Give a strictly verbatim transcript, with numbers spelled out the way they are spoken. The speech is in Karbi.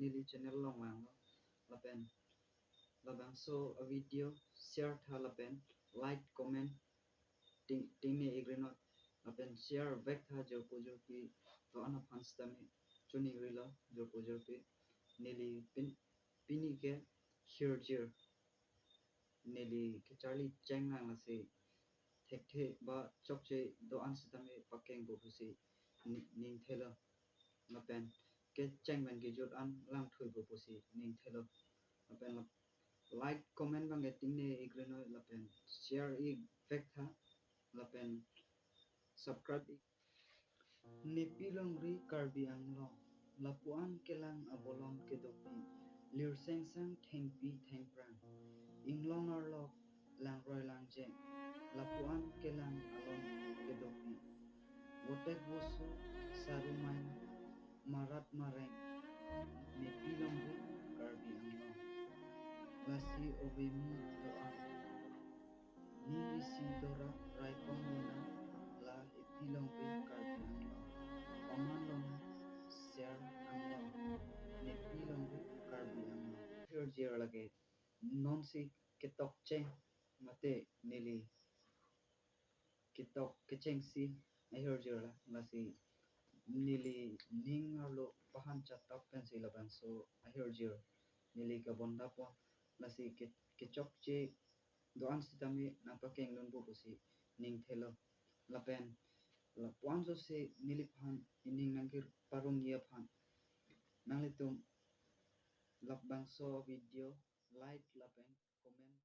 neli channel along vanglo. Lapen labangso a video share tha lapen like, comment ting tingne igrinoi. Lapen share vek tha jorpo jorpi do-an aphan sitame chun igrilo jorpo jorpi. Neli pin pini ke hirjir. Neli kecharli cheng lang lasi thekthe ba chokche do-an sitame pakengpo pusi ni- ning thelo. Lapen kecheng pen kejut an langthuipo pusi ning thelo. Lapen lap- like, comment bang ke tingne igrinoi lapen share ik vek tha lapen subscribe ik. Nepi longri Karbi Anglong, lapu-an kelang abolon kedopi, lirsengsang thengpi thengphrang, inglong arlok langroi langjeng, lapu-an kelang alon kedopi, votek vosu saru main marat mareng, nepi longri Karbi Anglong. Lasi ove mi do-an, ning isi dora raikom lona, la epi longri Karbi Anglong. Paman lona share anglong, nepi longri Karbi Anglong. Hirjir lake nonsi ketok cheng mate neli ketok kechengsi ahirjir la, lasi neli ning arlo pahan chatap pensi labangso ahirjir neli kabonda pon, lasi ke- kechokche do-an sitame nangpakeng dunpo pusi ning thelo. Lapen lapu-an sose neliphan ining nangkir parongji aphan nanglitum labangso video like lapen comment